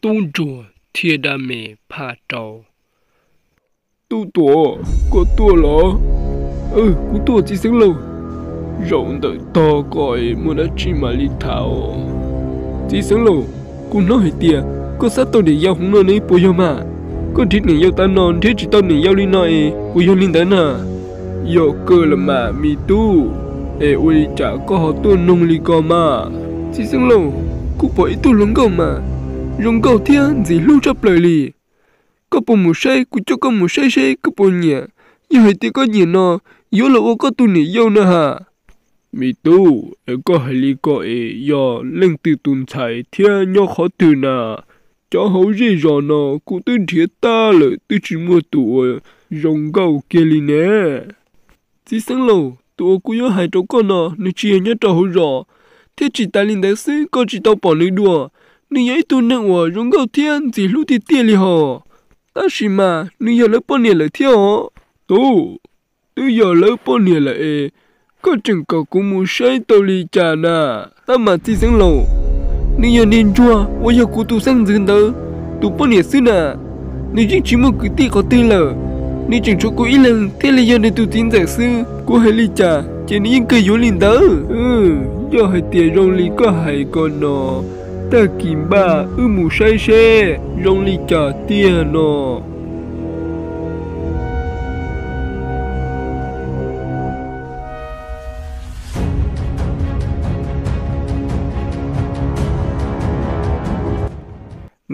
tub ntsuag thiab dab me phaj rau. Tub Tuam, koj tuaj los? Kuv tuaj txiv xeev laus. Zaum ntawm tog ko es muaj dab tsi mam li tham. Txiv xeev laus, kuv hnov hais tias koj xav tau niam yau hov no ne puas yog mas? Koj nrhiav niam yau tas no nrhiav tsis tau niam yau li no es puas yog li ntawd na? Yog kawg los mas me tub, es ua li cas koj ho tuaj noog li ko mas? Txiv xeev laus, kuv pom ib tug hluas nkauj mas zoo nkauj thiab ntxim hlub tshaj plaws li. Koj puas mus saib? Kuv coj koj mus saib seb koj puas nyiam. Yog hais tias koj nyiam no, yuav los ua koj tus niam yau na has. Me tub, es koj hais li ko es yog leej twg tus ntxhais thiab nyob qhov twg na? Cov hauv zej zos no kuv twb nrhiav tag lawm twb tsis muaj tus uas zoo nkauj kiag li ne. Txiv xeev laus, tus uas kuv yuav hais rau koj no nws tsis yog nyob rau hauv zos, thiab tsis tas li ntawd xwb koj tsis tau pom nws dua. Nws yog ib tug neeg uas zoo nkauj thiab ntxim hlub tiag tiag li hos. Tab sis mas nws yog lawv poj niam lawm thiab os. Tub, twb yog lawv poj niam lawm es koj tseem kom kuv mus saib tau li cas na? Tab mas txiv xeev laus, nws yog niag ntsuag uas yog kuv tus xeeb ntxwv ntawd tus poj niam xwb na. Nws yeej tsis muaj kwv tij qhov twg lawm, nws tseem tshuav kuv ib leeg thiaj li yog nws tus txiv ntxawm xwb. Kuv hais li cas ces nws yeej kawg yuav li ntawd. Yog hais tias zoo li koj hais ko no, tag kis npaj wb mus saib seb zoo li cas tiag no.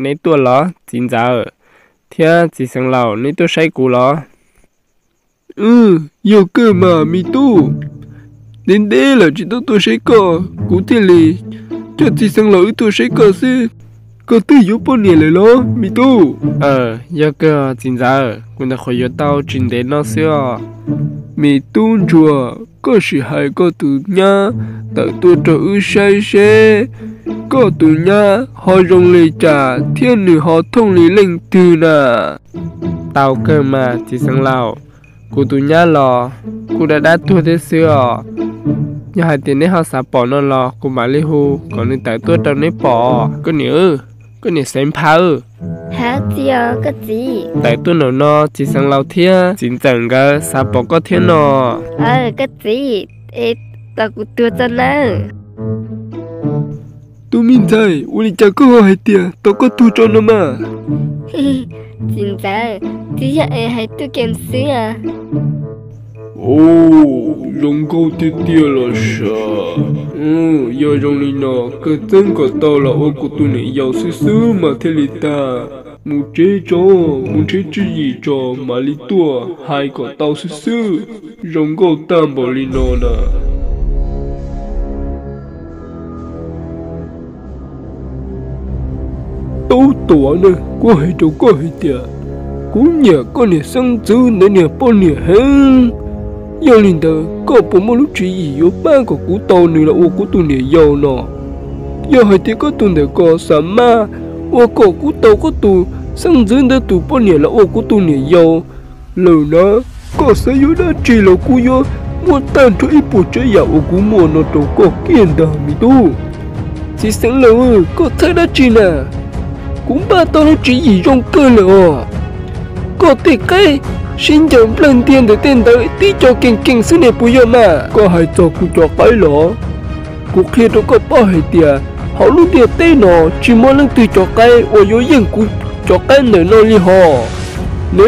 Neb tuaj los txiv ntxawm thiab txiv xeev laus, neb tuaj saib kuv los? Yog kawg mas me tub, ntev ntev lawm tsis tau tuaj saib koj, kuv thiaj li coj txiv xeev laus wb tuaj saib koj xwb. Koj twb yuav poj niam lawm los me tub? Yog kawg txiv ntxawm, kuv ntawm qhuav yuav tau tsis ntev no xwb os. Me tub ntsuag, koj sim hais koj tus nyab tawm tuaj rau wb saib seb koj tus nyab ho zoo li cas thiab nws ho thooj li leej twg na. Tau kawg mas txiv xeev laus, kuv tus nyab los kuj dab dab tuag thiab xwb os. Yog hais tias neb ho xav pom no los kuv mam li hu kom nws tawm tuaj rau neb pom. Koj niam, koj niam xeev phav, hab txiv os koj txiv, tawm tuaj nraum no, txiv xeev laus thiab txiv ntxawm nkawd xav pom koj thiab no. Koj txiv, es tos kuv tuag tso nawb. Tus me ntxhais, ua li cas koj ho hais tias tos koj tuag tso no mas? Txiv ntxawm, twb yog es hais tuaj kev xwb. Zoo nkauj tiag tiag los sav. Yog zoo li no, kawg txeeb kom tau los ua kuv tus niam yau xwb xwb mas thiaj li tag. Mus tsev tso, mus nrhiav tswv yim tso mam li tuaj hais kom tau xwb xwb. Zoo nkauj tag npaum li no na. Tub Tuam na, kuv hais rau koj hais tias kuv nyiam koj niag xeeb ntxwv ntawd niag poj niam heev. Yog li ntawd koj puas muaj lub tswv yim yuav pab kom kuv tau nws los ua kuv tus niam yau no? Yog hais tias koj tus ntawm ko xav maj ua kom kuv tau koj tus xeeb ntxwv ntawd tus poj niam los ua kuv tus niam yau lawm na, koj xav yuav dab tsi los kuv yuav muab tag nrho ib puas tsav yam uas kuv muaj no rau koj kiag ntag me tub. Txiv xeev laus, koj txhawj dab tsi na? Kuv npaj tau lub tswv yim zoo kawg lawm os. Koj tej qaib sib ncaws nplawg ntiag ntawm tej ntawd tib co kees kees xwb ne puas yog mas? Koj hais txog kuv cov qaib los? Kuv qhia rau koj paub hais tias hauv lub ntiaj teb no tsis muaj leej twg cov qaib uas yuav yeej kuv cov qaib ntawm no li hos. Ne,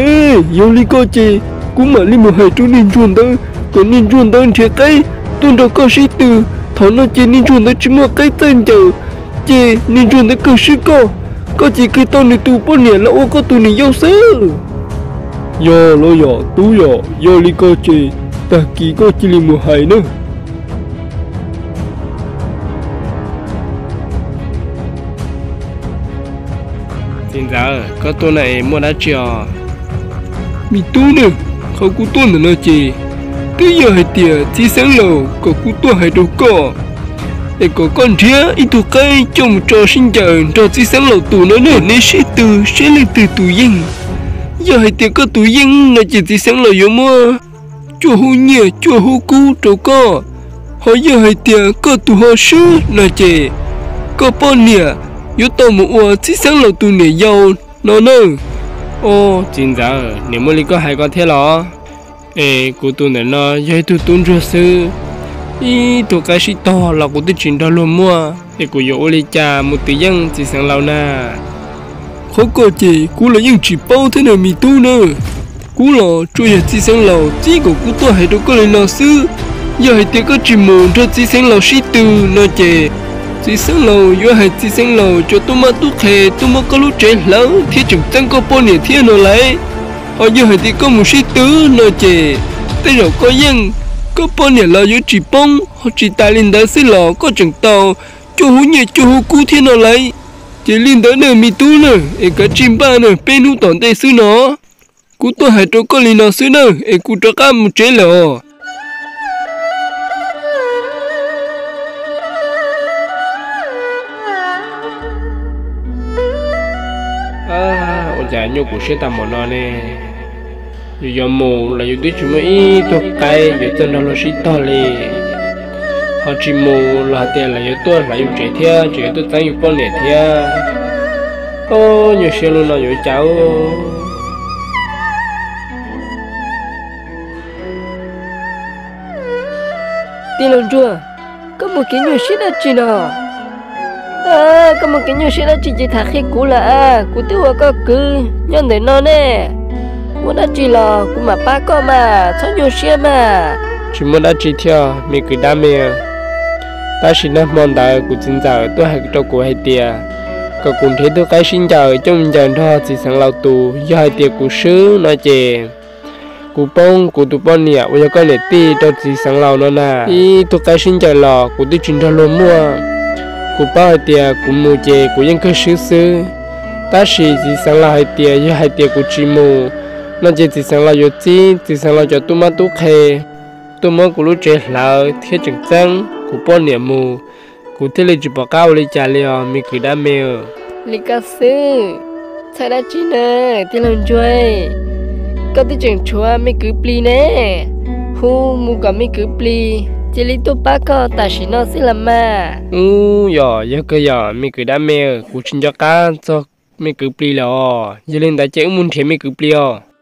yog li ko ces kuv mam li mus hais rau niag ntsuag ntawd kom niag ntsuag ntawd nrhiav qaib tuaj nrog koj sib tw. Thaum no ces niag ntsuag ntawd tsis muaj qaib txawj ncaws, ces niag ntsuag ntawd kawg swb koj, koj ces kawg tau nws tus poj niam los ua koj tus niam yau xwb. Yog los yog tub yom, yog li ko ces tag kis koj cia li mus hais nawb. Txiv ntxawm, koj tuaj no es muaj dab tsi os? Me tub ne, qhov kuv tuaj ntawm no ces twb yog hais tias txiv xeev laus kom kuv tuaj hais rau koj, es kom koj nrhiav ib tug qaib coj mus tso sib ncaws nrog txiv xeev laus tus no ne, neb sib tw seb leej twg tus yeej. Yog hais tias koj tus yeej no ces txiv xeev laus yuav muab cuaj hub nyiaj cuaj hub kub rau koj. Ho yog hais tias koj tus ho swb no ces koj poj niam yuav tau mus ua txiv xeev laus tus niam yau no nawb. Au, txiv ntxawm, nim muaj li koj hais ko thiab los? Es kuv tus ntawm no yog ib tug tub ntsuag xwb, ib tug qaib sib tog los kuv twb tsis nrog luag muaj, es kuv yuav ua li cas mus twv yeej txiv xeev laus na? Qhov ko ces kuv los yeej tsis paub thiab nawb me tub nawb. Kuv los tsuas yog txiv xeev laus txib kom kuv tuaj hais rau koj li no xwb. Yog hais tias koj tsis mus nrog txiv xeev laus sib tw no ces txiv xeev laus yuav hais txiv xeev laus cov tub mab tub qhe tuaj muab koj lub tsev hlawv thiab tseem txeeb koj poj niam thiab no lauj. Ho yog hais tias koj mus sib tw no ces tej zaum koj yeej, koj poj niam los yuav tsis poob, ho tsis tas li ntawd xwb los koj tseem tau cuaj hub nyiaj cuaj hub kub thiab no lauj. Ces li ntawd nawb me tub nawb, es kav tsij npaj nawb, peb hnub tom ntej xwb no kuv tuaj hais rau koj li no xwb nawb, es kuv rov qab mus tsev lawm os. Ua cas nyuaj kuv siab tag npaum no ne? Yus yuav mus los yus twb tsis muaj ib tug qaib yuav txawj nrog luag sib tog li. Ho tsis mus los hais tias lawv yuav tuaj hlawv yus tsev thiab tseem yuav tuaj txeeb yus poj niam thiab. Au, nyuaj siab lub no yuav ua cas. Tij laug Ntsuag, koj mus kev nyuaj siab dab tsi no? Koj mus kev nyuaj siab dab tsi ces tham qhia kuv lawm a, kuv twb ua koj kwv nyob ntawm no ne. Muaj dab tsi los kuv mam pab koj mas, txhob nyuaj siab mas. Tsis muaj dab tsi thiab me kwv dab me. Tab sis nag hmo ntawd kuv txiv ntxawm tuaj hais rau kuv hais tias kom kuv nrhiav tug qaib sib ncaws coj mus ncaws nrog txiv xeev laus tus, yog hais tias kuv swb no ces kuv poob kuv tus poj niam uas yog koj niam tij rau txiv xeev laus no na. Ib tug qaib sib ncaws los kuv twb tsis nrog luag muaj. Kuv paub hais tias kuv mus ces kuv yeej kawg swb xwb. Tab sis txiv xeev laus hais tias yog hais tias kuv tsis mus no ces txiv xeev laus yuav txib txiv xeev laus cov tub mab tub qhe tuaj muab kuv lub tsev hlawv thiab tseem txeeb kuv poj niam mus, kuv thiaj li tsis pom qab ua li cas li os me kwv dab me. Li koj xwb, txhawj dab tsi na tij laug Ntsuag? Koj twb tseem tshuav me kwv plis ne, hu mus kom me kwv plis cia li tuaj pab koj tam sim no xwb los mas. Ub, yog, yog kawg yog me kwv dab me, kuv tsis nco qab txog me kwv plis lawm os. Yog li ntawd ces wb mus nrhiav me kwv plis os.